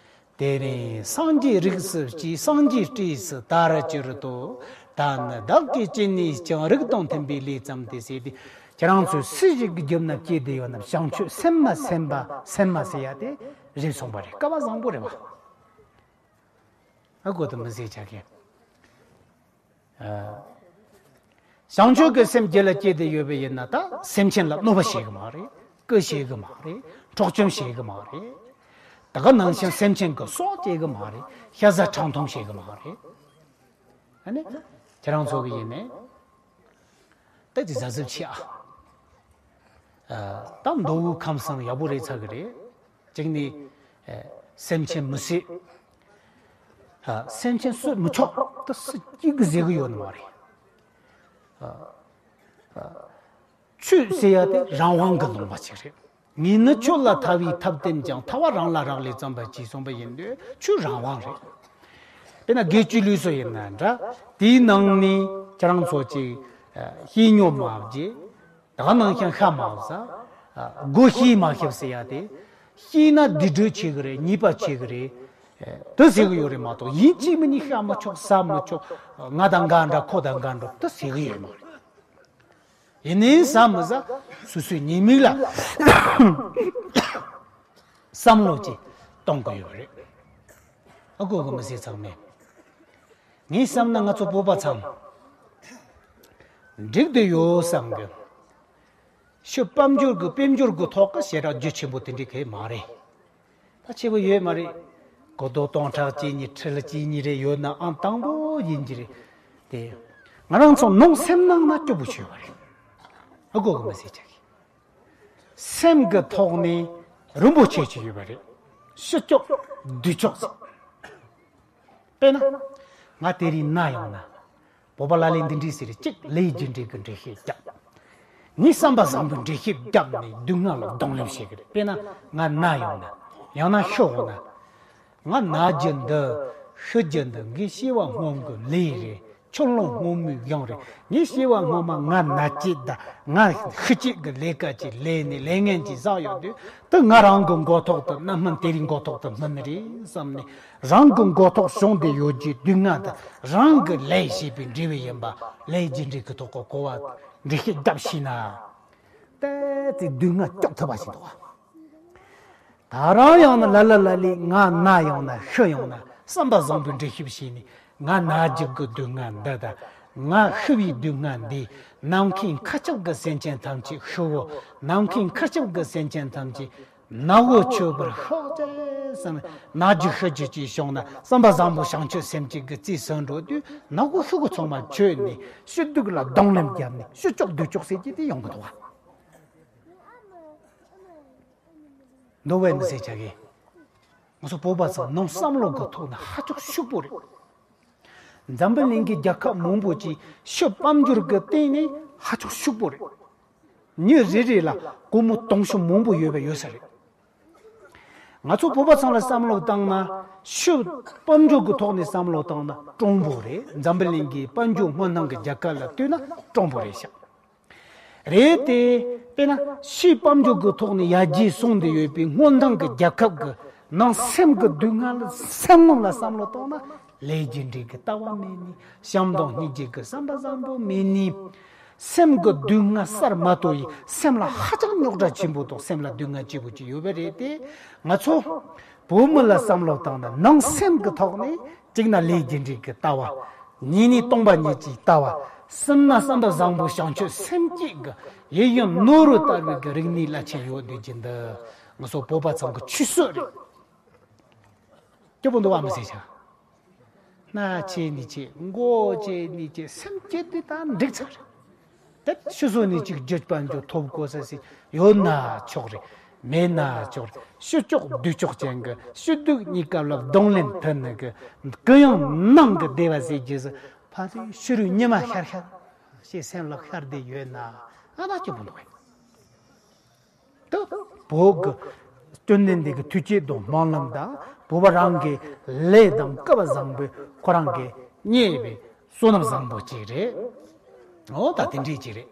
དེ་རིང་སངས་རྒྱས་རིགས་སུ་སྐྱེས། སངས་རྒྱས་སྲས་སུ་དར་གྱུར་ཏོ། ད་ནི་བདག་གིས་ཅི་ནས་ཀྱང་། རིགས་དང་མཐུན་པའི་ལས་བརྩམས་ཏེ་ཟེར་ཏེ། ཁྱེད་རང་ཚོ་སུ་ཞིག་གི་རྒྱུད་ན་སྐྱེས་བསྡད་ཡོད་ན་བྱང་ཆུབ་སེམས་དཔའ། སེམས་དཔའ་སེམས་དཔའ་ཟེར་ཡ་དེ་རེད་སོང་པ་རེད། སྐལ་བ་བཟང་པོ་རེད་བ། ཨ་གོ་དུ་མི་ཟེར་ཆ་གི། ཨ། བྱང་ཆུབ་ཀྱི་སེམས་རྒྱུད་ལ་སྐྱེས་ཏེ་ཡོད་པ་ཡིན་ན། ད་སེམས་ཅན་ལ་གནོད་པ་བྱེད་གི་མ་རེད། སྐུ་བྱེད་གི་མ་རེད། འཕྲོག་བཅོམ་བྱེད་གི་མ་རེད། ད་ག་ནང་བཞིན་སེམས་ཅན་གི་སྲོག་བཅད་གི་མ་རེད། ཤ་ཟ་ཁྲག་འཐུང་བྱེད་གི་མ་རེད། ཨ་ནི་ཁྱེད་རང་ཚོ་གི་ཡིན་ནས། ད་ཅི་གཟབ་གཟབ་བྱེད་ཨ། ཨ། ད་མདོ་དབུས་ཁམས་གསུམ་ཡག་པོ་རེད་ཚ་གི་རེད། གཅིག་ནི། ཨ། སེམས་ཅན་མི་གསོད། ཨ། སེམས་ཅན་གསོད་མི་ཆོག། ད་སུ་གཅིག་གིས་ཟེར་གི་ཡོད་ནི་མ་རེད། ཨ། ཨ། ཆོས་ཟེར་ཡ་དེ་རང་དབང་གི་ལུང་པ་ཅིག་རེད། ངས་ནི་ཁྱོད་ལ་ཐར་བའི་ཐབས་བསྟན་ཀྱང་། ཐར་པ་རང་ལ་རག་ལས་བརྩམས་པ་ཅིག་གསུངས་པ་ཡིན་དུས་ཆོས་རང་དབང་རེད། དཔེར་ན་དགེ་བཅུའི་ལུགས་སྲོལ་ཡིན་ན་འདྲ། དེའི་ནང་ནས་ཁྱེད་རང་ཚོ་ཅིག་ཨ། བཤེས་སྙོབ་མ་བགྱིས། ད་ག་ནང་བཞིན་ཤ་མ་ཟ། ཨ། སྒོ་ཕྱེས་མ་ཤེས་ཟེར་ཡ་དེ། ཕྱེས་ན་སྡིག་སྒྲིབ་ཆེ་གི་རེད། ཉེས་པ་ཆེ་གི་རེད། ཨ། དེ་ཟེར་གི་ཡོད་རེད་མ་གཏོགས། ཡིན་གཅིག་མིན་གཉིས་ཤ་མི་ཆོག། ཟ་མི་ཆོག། ང་དང་འགའ་འདྲ། ཁོ་དང་འགའ་འདྲ། དེ་ཟེར་གི་ཡོད་མ་རེད། ཡིན་ནའི་ཟ་མི་ཟ་སོ་སོའི་ཉེས་དམིགས་ལ་བསམ་བློ་ཅིག་གཏོང་གི་ཡོད་རེད། ཨ་གོ་གི་མི་ཟེར་ཚང་མས། ངས་བསམ་ན་ང་ཚོ་བོད་པ་ཚང་འགྲིག་བསྡད་ཡོད་བསམ་གི། ཆོས་དཔལ་འབྱོར་གི། དཔལ་འབྱོར་གི་ཐོག་གི་ཞེ་དྲག་རྒྱུ་ཆེན་པོ་དེ་འདྲའི་གི་མ་རེད། ད་ཆེ་བོ་ཡོད་མ་རེད། གོ་རྟོགས་སྟོང་ཕྲག་གཅིག་གཉིས། ཁྲི་ལ་གཅིག་གཉིས་རེ་ཡོད་ན་ཨང་དང་པོ་ཡིན་གྱི་རེད། དེ་ང་རང་ཚོ་ནང་སེམས་ནང་ན་སྐྱོ་པོ་ཆེ་བ་རེད། ཨ་གོ་གི་མི་ཟེར་ཆ་གི། སེམས་ཀྱི་ཐོག་ནས་རིན་པོ་ཆེ་ཅིག་ཡོད་པ་རེད། ཕྱི་ཕྱོགས་བདེ་ཕྱོགས་ཟེར། དཔེར་ན། ང་དེ་རིང་ན་ཡོང་ན། བོད་པ་ལ་ལས་འདི་འདྲའི་ཟེར། གཅིག་ལས་རྒྱུ་འབྲས་ཀྱི་འགྲེལ་བཤད་རྒྱབ། ངས་བསམ་པ་བཟང་པོའི་འགྲེལ་བཤད་བརྒྱབ་ནས་སྡུག་བསྔལ་ལ་གདོང་ལེན་བྱེད་ཀྱི་རེད། དཔེར་ན་ང་ན་ཡོང་ན། ཡང་ན་ཤི་འོང་ན། ང་ན་རྒྱུ་འདི། ཤི་རྒྱུ་འདི་ངའི་སྐྱེ་བ་སྔོན་གྱི་ལས་རེད། ཆུ་ཀླུང་སྔོན་མོའི་གཡང་རེད། ངའི་སྐྱེ་བ་སྔོན་མ་ང་ན་བྱེད་དང་ང་ཤི་བྱེད་ཀྱི་ལས་ཀ་ཅིག་ལས་ནས་ལས་ངན་ཅིག་བསགས་ཡོད་དུས། དེ་ང་རང་གི་མགོ་ཐོག་ཏུ། རྣམ་སྨིན་དེ་རིང་མགོ་ཐོག་ཏུ་སྨིན་ནི་རེད་བསམ་ནས། རང་གི་མགོ་ཐོག་བྱུང་བསྡད་ཡོད་རྒྱུའི་སྡུག་བསྔལ་དེ་རང་གི་ལས་བྱས་པའི་འབྲས་བུ་ཡིན་པ་ལས་རྒྱུ་འབྲས་ཀྱི་ཐོག་གི་གོ་བ་འགྲེལ་བཤད་བརྒྱབ་ཤེས་ན། ཏོག་ཙམ་སྡུག་བསྔལ་སྐྱོབ་ཐུབ་པ་ཞིག་འདུག་བ། ད་རང་ཡང་ན་ལ་ལ་ལ་ལས་ང་ན་ཡོང་ན། ཤི་ཡོང་ན། བསམ་པ་བཟང་པོའི་འགྲེལ་བཤད་བྱས་ནས། ང་ན་རྒྱུ་གི་སྡུག་བསྔལ་འདི་དང་། ང་ཤི་བའི་སྡུག་བསྔལ་འདི། ནམ་མཁའི་མཁའ་ཁྱབ་ཀྱི་སེམས་ཅན་ཐམས་ཅད་ཤི་འོ། ནམ་མཁའི་མཁའ་ཁྱབ་ཀྱི་སེམས་ཅན་ཐམས་ཅད་ན་འོ་ཆོད་པར་ཤོག་ཅེས་བསམ། ན་རྒྱུ་ཤི་རྒྱུ་ཅིག་བྱུང་ན། བསམ་པ་བཟང་པོ་བྱང་ཆུབ་སེམས་བསྐྱེད་ཀྱི་རྩིས་ཟིན་འགྲོ་དུས། ན་འོ་ཤི་འོ་ཚང་མ་ཆོད་ནས། ཕྱི་སྡུག་ལ་གདོང་ལེན་བརྒྱབ་ནས། ཕྱི་ཕྱོགས་བདེ་ཕྱོགས་ཟེར་གྱི་དེ་ཡོང་གི་འདུག་བ། འདུག་བས་མི་ཟེར་ཆ་གི། ང་ཚོ་བོད་པ་ཚོ་ནང་བསམ་བློ་གི་ཐོག་ནས་ཧ་ཅང་ཕྱུག་པོ་རེད། འཛམ་བུ་གླིང་གི་རྒྱལ་ཁབ་མང་པོ་ཅིག་ཆོས་དཔལ་འབྱོར་གྱི་སྟེང་ནས་ཧ་ཅང་ཕྱུག་པོ་རེད། མི་རེ་རེ་ལ་སྒོར་མོ་དུང་ཕྱུར་མང་པོ་ཡོད་པ་ཡོད་ས་རེད། ང་ཚོ་བོད་པ་ཚང་ལ་བསམ་བློ་བཏང་ན། ཆོས་དཔལ་འབྱོར་གྱི་ཐོག་ནས་བསམ་བློ་བཏང་ན་སྤྲང་པོ་རེད། འཛམ་བུ་གླིང་གི་དཔལ་འབྱོར་སྔོན་གནས་ཀྱི་རྒྱལ་ཁབ་ལ་ལྟོས་ན་སྤྲང་པོ་རེད་ཤག་རེད་དེ། དཔེར་ན་ཆོས་དཔལ་འབྱོར་གྱི་ཐོག་ནས་ཡར་རྒྱས་སོང་བསྡད་ཡོད་པའི་སྔོན་གནས་ཀྱི་རྒྱལ་ཁབ་ཀྱི་ནང་སེམས་ཀྱི་སྡུག་བསྔལ་ལ། སེམས་ངོ་ལ་བསམ་བློ་བཏང་ན། ལས་རྒྱུ་འབྲས་ཀྱི་ལྟ་བ་མེད་ནི། བྱམས་དང་སྙིང་རྗེ་གི་བསམ་པ་བཟང་པོ་མེད་ནི། སེམས་ཀྱི་སྡུག་བསྔལ་བསལ་མ་གཏོགས་ཡིན། སེམས་ལ་ཧ་ཅང་རྙོག་དྲ་ཆེན་པོ་དང་། སེམས་ལ་སྡུག་བསྔལ་ཆེན་པོ་ཅིག་ཡོད་པ་རེད་དེ། ང་ཚོ་བོད་མི་ལ་བསམ་བློ་བཏང་ན། ནང་སེམས་ཀྱི་ཐོག་ནས། གཅིག་ན་ལས་རྒྱུ་འབྲས་ཀྱི་ལྟ་བ། གཉིས་ནི་སྟོང་པ་ཉིད་ཀྱི་ལྟ་བ། གསུམ་ན་བསམ་པ་བཟང་པོ་བྱང་ཆུབ་སེམས་བསྐྱེད་ཀྱི་ཡིད་བཞིན་ནོར་བུ་ལྟ་བུའི་གི་རིག་གནས་རླབས་ཆེན་ཡོད་བསྡད་རྒྱུ་འདི། ང་ཚོ་བོད་པ་ཚང་གི་ཆོས་སྲོལ་རེད། སྐྱོ་པོ་འདུག་བ་མི་ཟེར་ཆ། སྣ་ཆེ་ནི་ཆེ། མགོ་ཆེ་ནི་ཆེ། སེམས་ཆེ་དེ་ད་འགྲིག་ཚར་རེད། དེ་ཕྱི་སོ་ནས་ཅིག་རྒྱུ་དཔལ་འབྱོར་ཐོབ་དགོས་ས་ཞིག་ཡོད་ན་ཆོག་རེད། མེད་ན་ཆོག་རེད། ཕྱི་ཕྱོགས་བདེ་ཕྱོགས་ཅན་གྱི་ཕྱི་སྡུག་གཉིས་ཀ་ལ་གདོང་ལེན་ཐུབ་ནི་གི། གུ་ཡངས་ནང་གི་བདེ་བ་ཟེར་རྒྱུ་ཟིག་ཕ་དེ་ཕྱི་རུ་ཉི་མ་ཤར་ཤར་ཞེས་སེམས་ལ་ཤར་བསྡད་ཡོད་ན། ཨ་ད་སྐྱོ་པོ་འདུག་གས། དུ་བོད་ཀྱི་བཅོམ་ལྡན་འདས་ཀྱི་ཐུགས་བསྐྱེད་དང་སྨོན་ལམ་དང་བོད་པ་རང་གི་ལས་དང་སྐལ་བ་བཟང་པོས་ཁོ་རང་གིས་རྙེད་པའི་བསོད་ནམས་བཟང་པོ་ཅིག་རེད། འོ་ད་དེ་འདྲས་ཅིག་རེད།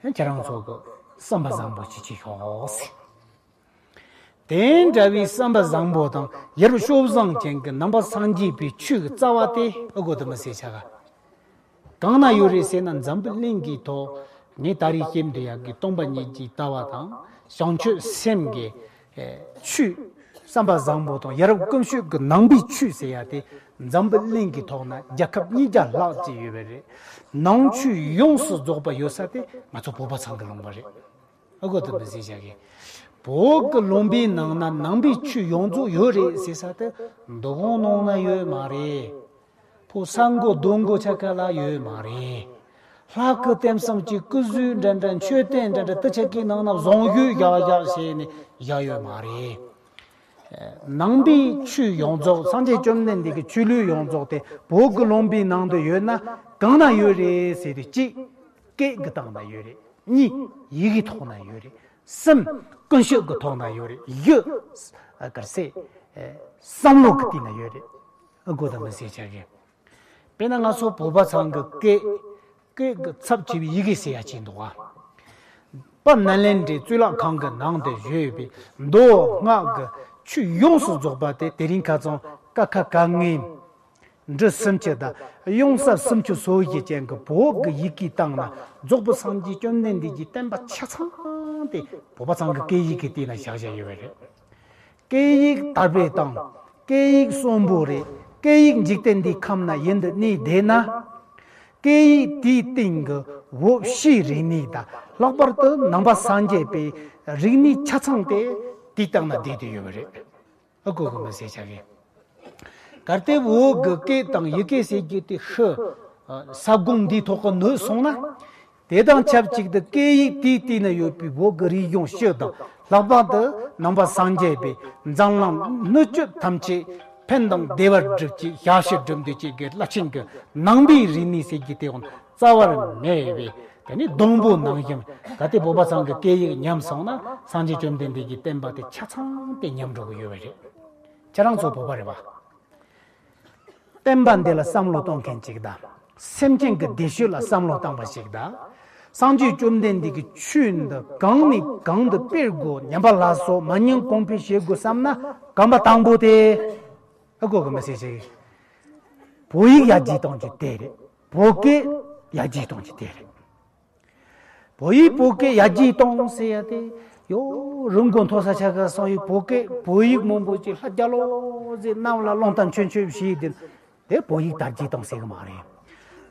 ཨ། ཁྱེད་རང་ཚོ་གི་བསམ་པ་བཟང་པོ་ཅིག་བྱེད་ཤོག་ཟེར། དེ་འདྲ་བའི་བསམ་པ་བཟང་པོ་དང་ཡ་རབས་སྤྱོད་བཟང་ཅན་གྱི་ནང་པ་སངས་རྒྱས་པའི་ཆོས་ཀྱི་རྩ་བ་དེ་ཨ་གོ་དུ་མི་ཟེར་བྱ་ག་གང་ན་ཡོད་རེད་ཟེར་ན། འཛམ་བུ་གླིང་གི་ཐོག་ངས་ད་རེས་བཤད་འདོད་ཡག་གི་སྟོང་པ་ཉིད་ཀྱི་ལྟ་བ་དང་བྱང་ཆུབ་སེམས་ཀྱི་ཆོས། བསམ་པ་བཟང་པོ་དང་ཡ་རབས་ཀུན་སྤྱོད་ཀྱི་ནང་པའི་ཆོས་ཟེར་ཡ་དེ་འཛམ་བུ་གླིང་གི་ཐོག་ན་རྒྱལ་ཁབ་ཉིས་བརྒྱ་ལྷག་ཅིག་ཡོད་པ་རེད། ནང་ཆོས་ཡོངས་སུ་རྫོགས་པ་ཡོད་ས་དེ་ང་ཚོ་བོད་པ་ཚང་གི་ལུང་པ་རེད། ཨ་གོ་དུ་མི་ཟེར་བྱ་གི། བོད་ཀྱི་ལུང་པའི་ནང་ན་ནང་པའི་ཆོས་ཡོངས་རྫོགས་ཡོད་རེད་ཟེར་ས་དེ་འདུ་ཁང་ནང་ན་ཡོད་མ་རེད། ཕོ་ས་མགོ་རྡོ་མགོ་ཆ་ག་ལ་ཡོད་མ་རེད། ལྷ་སྐུ་ལྟེམ་སང་གི་སྐུ་གཟུགས་འདྲ་འདྲ་མཆོད་རྟེན་འདྲ་འདྲ་དུ་ཆ་གི་ནང་ན་བཟང་ཡོད་བཞག་བཞག་བྱས་ནས་བཞག་ཡོད་མ་རེད། ནང་པའི་ཆོས་ཡོངས་རྫོགས་སངས་རྒྱས་བཅོམ་ལྡན་འདས་ཀྱི་ཆོས་ལུགས་ཡོངས་རྫོགས་དེ་བོད་ཀྱི་ལུང་པའི་ནང་དུ་ཡོད་ན་གང་ན་ཡོད་རེད་ཟེར་དུས་གཅིག་སྐད་ཀྱི་སྟེང་ན་ཡོད་རེད། གཉིས་ཡི་གེའི་ཐོག་ན་ཡོད་རེད། གསུམ་ཀུན་སྤྱོད་ཀྱི་ཐོག་ན་ཡོད་རེད། བཞི་གར་སེ་བསམ་བློ་གི་སྟེང་ན་ཡོད་རེད། ཨ་གོ་དང་མི་ཟེར་བྱ་གི། དཔེར་ན་ང་ཚོ་བོད་པ་ཚང་གི་སྐད། སྐད་ཀྱི་ཚབ་བྱས་པའི་ཡི་གེ་ཟེར་ཡ་ཅིག་འདུག་ག་དཔལ་ནཱ་ལེནྡྲའི་གཙུག་ལག་ཁང་གི་ནང་དུ་བཞུགས་པའི་མདོ་སྔགས་ཀྱི་ཆོས་ཡོངས་སུ་རྫོགས་པ་དེ་དེ་རིང་ཁ་སང་ཀ་ཁ་ག་ངའི་འབྲུ་སུམ་ཅུ་དང་ཡོང་ས་སུམ་ཅུ་སོ་བཞི་ཅན་གྱི་བོད་ཀྱི་ཡི་གེའི་སྟེང་ན་རྫོགས་པའི་སངས་རྒྱས་བཅོམ་ལྡན་འདས་ཀྱི་བསྟན་པ་ཆ་ཚང་དེ་བོད་པ་ཚང་གི་སྐད་ཡིག་གི་སྟེང་ན་བཞག་བཞག་ཡོད་པ་རེད། སྐད་ཡིག་དར་སྤེལ་དང་སྐད་ཡིག་གསོན་པོ་རེད། སྐད་ཡིག་འཇིག་རྟེན་འདིའི་ཁམས་ན་ཡུན་དུ་གནས་བསྡད་ན། སྐད་ཡིག་དེའི་སྟེང་གི་བོད་ཕྱིའི་རིག་གནས་དང་ལྷག་པར་དུ་ནང་པ་སངས་རྒྱས་པའི་རིག་གནས་ཆ་ཚང་དེ་དེའི་སྟེང་ན་བསྡད་དེ་ཡོད་པ་རེད། ཨ་གོ་གི་མི་ཟེར་བྱ་གི། གལ་ཏེ་བོད་ཀྱི་སྐད་དང་ཡི་གེ་ཟེར་རྒྱུ་དེ་ཤི་ས་སྒོང་འདིའི་ཐོག་གི་ནུབ་སོང་ན། དེ་དང་ཆབས་ཅིག་ཏུ་སྐད་ཡིག་དེའི་སྟེང་ན་ཡོད་པའི་བོད་ཀྱི་རིག་གཞུང་སྤྱི་དང་ལྷག་པར་དུ་ནང་པ་སངས་རྒྱས་པའི་མཛངས་བླུན་སྣོད་བཅུད་ཐམས་ཅད་ཕན་དང་བདེ་བར་སྒྲུབ་ཅིང་ཞབས་ཕྱི་སྒྲུབ་འདོད་ཅིག་གི་རླབས་ཆེན་གྱི་ནང་པའི་རིག་གནས་ཟེར་རྒྱུ་དེ་ཡང་རྩ་བར་མེད་པས། དེ་ནི་སྡོང་པོ་ནང་བཞིན། གལ་ཏེ་བོད་པ་ཚང་གི་སྐད་ཡིག་ཉམས་སོང་ན་སངས་རྒྱས་བཅོམ་ལྡན་འདས་ཀྱི་བསྟན་པ་དེ་ཆ་ཚང་དེ་ཉམས་འགྲོ་གི་ཡོད་པ་རེད། ཁྱེད་རང་ཚོ་བོད་པ་རེད་པ། བསྟན་པ་འདི་ལ་བསམ་བློ་གཏོང་མཁན་ཅིག་དང་། སེམས་ཅན་གྱི་བདེ་སྤྱོད་ལ་བསམ་བློ་བཏང་བ་ཞིག་དང་། སངས་རྒྱས་བཅོམ་ལྡན་འདས་ཀྱི་ཆོས་འདི་གང་ནས་གང་དུ་སྤེལ་དགོས། ཉམས་པ་སླར་གསོ་མ་ཉམས་གོང་འཕེལ་བྱེད་དགོས་བསམ་ན་གོམ་པ་དང་པོ་དེ། ཨ་གོ་གི་མི་ཟེར་ཞིག་བོད་ཡིག་ཡར་རྒྱས་གཏོང་རྒྱུ་དེ་རེད། བོད་སྐད་ཡར་རྒྱས་གཏོང་རྒྱུ་དེ་རེད། བོད་ཡིག་བོད་སྐད་ཡར་རྒྱས་གཏོང་ཟེར་ཡ་དེ་ཡོ་རི་མགོ་མཐོ་ས་ཆ་ག་སོང་ཡི་བོད་སྐད་བོད་ཡིག་མང་པོ་ཅིག་ལྷ་རྒྱ་ལོ་ཟེར་གནམ་ལ་རླུང་རྟ་མཆོད་མཆོད་བྱས་དེ་དེ་བོད་ཡིག་དར་རྒྱས་གཏོང་ཟེར་གི་མ་རེད།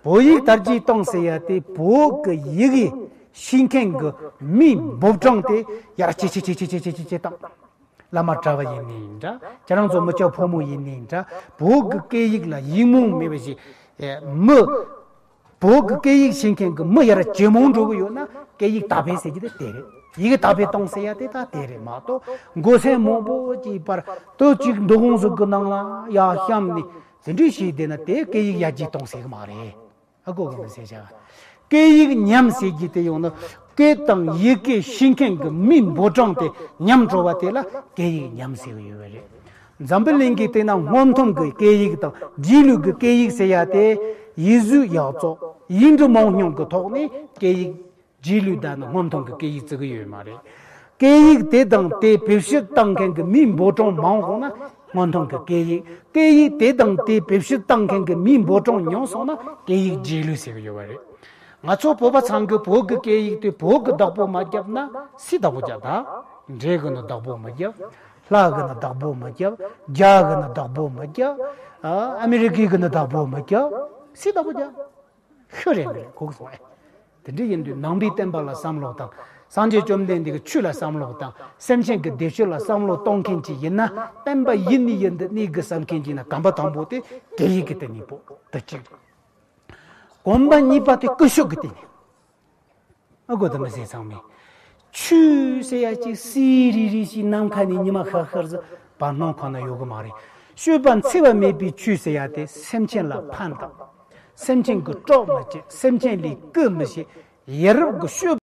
བོད་ཡིག་དར་རྒྱས་གཏོང་ཟེར་ཡ་དེ་བོད་ཀྱི་ཡི་གེ་ཤེས་མཁན་གྱི་མིའི་འབུམ་གྲངས་དེ་ཡར་ཇེ་ཆེ་ཇེ་ཆེ་བཏང་། བླ་མ་གྲྭ་བ་ཡིན་ནའི་འདྲ། ཁྱེད་རང་ཚོ་མི་སྐྱ་ཕོ་མོ་ཡིན་ནའི་འདྲ། བོད་ཀྱི་སྐད་ཡིག་ལ་ཡིག་རྨོངས་མེད་པ་ཞིག་ཨེ། མི། བོད་ཀྱི་སྐད་ཡིག་ཤེས་མཁན་གྱི་མི་ཡར་ཇེ་མང་འགྲོ་གི་ཡོད་ན་སྐད་ཡིག་དར་སྤེལ་ཟེར་གྱི་དེ་དེ་རེད། ཡི་གེ་དར་སྤེལ་གཏོང་ཟེར་ཡ་དེ་ད་དེ་རེད་མ་གཏོགས་མགོ་སེར་མང་པོ་ཅིག་པར་དུ་ཅིག་འདུ་ཁང་ཟིག་གི་ནང་ལ་ཡར་བཤམས་ནས་དེ་འདྲ་བྱས་བསྡད་ན་དེ་སྐད་ཡིག་ཡར་རྒྱས་གཏོང་ཟེར་གི་མ་རེད། ཨ་གོ་གི་མི་ཟེར་བྱ། སྐད་ཡིག་ཉམས་ཟེར་གྱི་དེ་ཡོང་ན་སྐད་དང་ཡི་གེ་ཤེས་མཁན་གྱི་མིའི་འབུམ་གྲངས་དེ་ཉམས་འགྲོ་བ་དེ་ལ་སྐད་ཡིག་ཉམས་ཟེར་གྱི་ཡོད་པ་རེད། འཛམ་བུ་གླིང་གི་སྟེང་ན་སྔོན་ཐོན་གྱི་སྐད་ཡིག་དང་རྗེས་ལུས་ཀྱི་སྐད་ཡིག་ཟེར་ཡ་དེ་ཡིག་གཟུགས་ཡག་བཙོག་ཡིག་འབྲུ་མང་ཉུང་གི་ཐོག་ནས་སྐད་ཡིག་རྗེས་ལུས་དང་ནི་སྔོན་ཐོན་གྱི་སྐད་ཡིག་བརྩི་གི་ཡོད་མ་རེད། སྐད་ཡིག་དེ་དང་དེ་བེད་སྤྱོད་བཏང་མཁན་གྱི་མིའི་འབུམ་གྲངས་མང་སོང་ན་སྔོན་ཐོན་གྱི་སྐད་ཡིག་སྐད་ཡིག་དེ་དང་དེ་བེད་སྤྱོད་བཏང་མཁན་གྱི་མིའི་འབུམ་གྲངས་ཉུང་སོང་ན་སྐད་ཡིག་རྗེས་ལུས་ཟེར་གྱི་ཡོད་པ་རེད། ང་ཚོ་བོད་པ་ཚང་གིས་བོད་ཀྱི་སྐད་ཡིག་དེ་བོད་ཀྱི་བདག་པོ་མ་བརྒྱབ་ན་སུས་བདག་པོ་བརྒྱབ་ད། འབྲས་ཀྱིས་ནི་བདག་པོ་མི་བརྒྱབ། ལྷ་གིས་ནི་བདག་པོ་མི་བརྒྱབ། རྒྱ་གིས་ནི་བདག་པོ་མི་བརྒྱབ། ཨ་ཨ་མི་རི་ཀས་ནི་བདག་པོ་མི་བརྒྱབ། སུས་བདག་པོ་བརྒྱབ། ཤི་རེ་མི་རེ་གོ་གི་སོང་ཨེ། དེ་འདྲ་ཡིན་དུས་ནང་པའི་བསྟན་པ་ལ་བསམ་བློ་བཏང་། སངས་རྒྱས་བཅོམ་ལྡན་འདས་ཀྱི་ཆོས་ལ་བསམ་བློ་བཏང་། སེམས་ཅན་གྱི་བདེ་སྤྱོད་ལ་བསམ་བློ་གཏོང་མཁན་ཅིག་ཡིན་ན་བསྟན་པ་ཡིན་ནི་ཡིན་དུ་གནས་དགོས་བསམ་མཁན་ཅིག་ན་གོམ་པ་དང་པོ་དེ་སྐད་ཡིག་གི་སྟེང་ནས་སྤོ་དུ་གཅིག་གོམ་པ་གཉིས་པ་དེ་ཀུན་སྤྱོད་ཀྱི་སྟེང་ནས། ཨ་གོ་དུ་མི་ཟེར་ཚང་མས། ཆོས་ཟེར་ཡ་ཅིག་སི་རི་རི་ཞིག་ནམ་མཁའ་ནས་ཉི་མ་ཤར་ཤར་ཟིག་བར་སྣང་ཁོ་ན་ཡོད་གི་མ་རེད། སྤྱོད་པ་འཚེ་བ་མེད་པའི་ཆོས་ཟེར་ཡ་དེ་སེམས་ཅན་ལ་ཕན་དང་། སེམས་ཅན་གྱི་སྲོག་མི་བཅད། སེམས་ཅན་ལས་རྐུ་མི་བྱེད། ཡ་རབས་ཀྱི་སྤྱོད་